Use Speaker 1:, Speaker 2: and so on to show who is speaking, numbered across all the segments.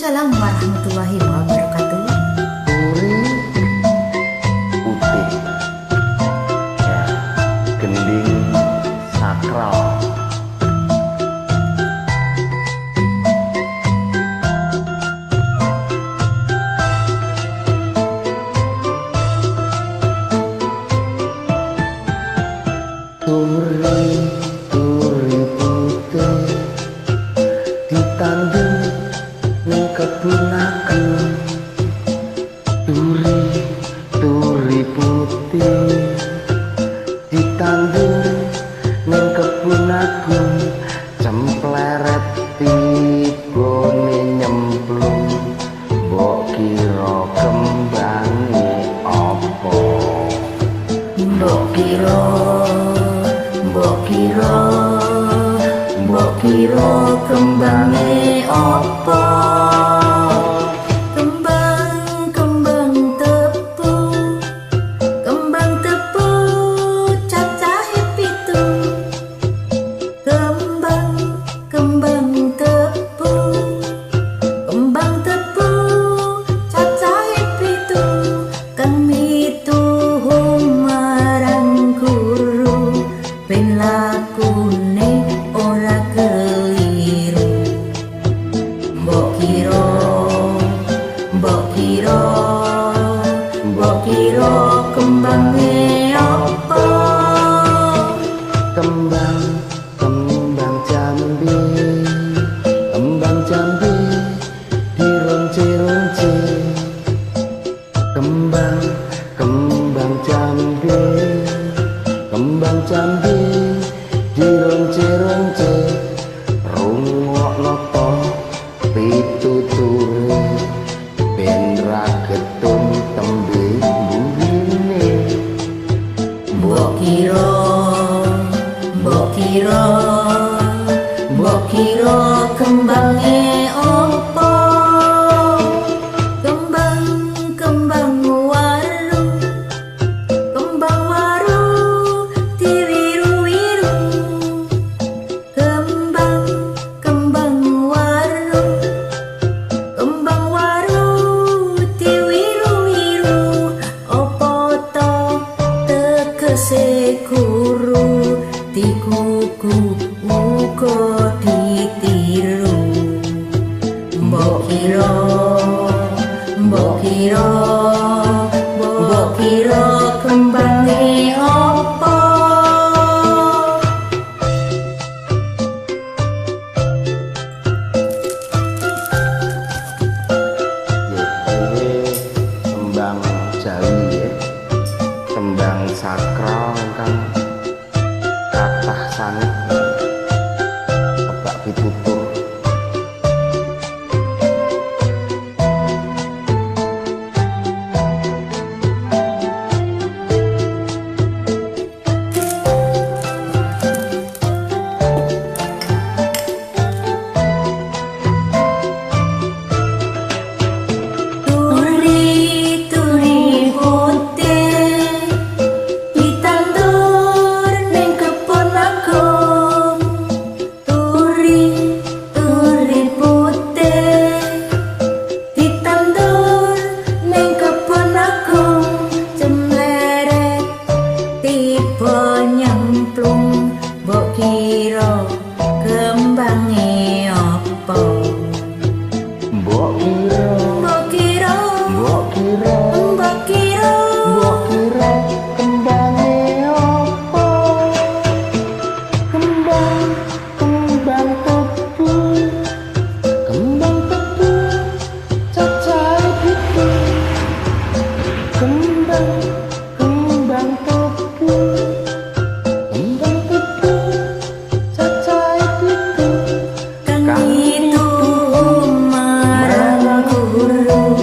Speaker 1: Waalaikumsalam warahmatullahi wabarakatuh.
Speaker 2: Turi putih ya, gending sakral. Turi turi putih ditanding ning kebun aku. Turi turi putih ditanding ning kebun aku. Cempleret tibone nyemplung, mbok kira kembange apa?
Speaker 1: Mbok kira, mbok kira, mbok kira kembange apa? Kembang, kembang tepu, kembang tepu cacahe 7. Kembang, kembang tepu, kembang tepu cacahe 7. Kang mituhu marang guru, ben lakune ora keliru. Mbok kira, mbok kira, mbok kira kembange apa?
Speaker 2: Kembang, kembang jambi, kembang jambi dironce-ronce. Kembang, kembang jambi, kembang jambi dironce-ronce. Rungokno to pituture, ben ra getun tembe mburine.
Speaker 1: Mbok kira, mbok kira, mbok kira kembange apa? Kembang, kembang waru, kembang waru diwiru-wiru. Kembang, kembang waru, kembang waru diwiru-wiru. Apa to tegese guru, digugu uga ditiru. Mbok kira, mbok kira, mbok kira kembange apa?
Speaker 2: Ya, ini kembang Jawi ya, kembang sakral ingkang kathah sanget kebak pitutur.
Speaker 1: Turi turi putih ditandur ning kebon aku. Turi turi putih ditandur ning kebon aku. Cemleret tiba nyemplung, mbok kira kembange apa?
Speaker 2: Mbok kira,
Speaker 1: Mbok kira,
Speaker 2: mbok kira,
Speaker 1: mbok kira,
Speaker 2: mbok kira kembange apa? Kembang, kembang tebu, kembang tebu cacahe 7. Kembang, kembang tebu, kembang tebu cacahe 7.
Speaker 1: Kang mituhu marang guru,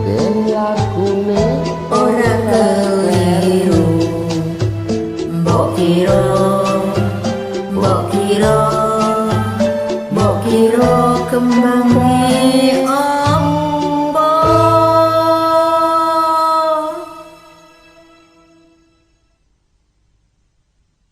Speaker 2: Ben lakune
Speaker 1: ora keliru. Mbok kira, mbok kira,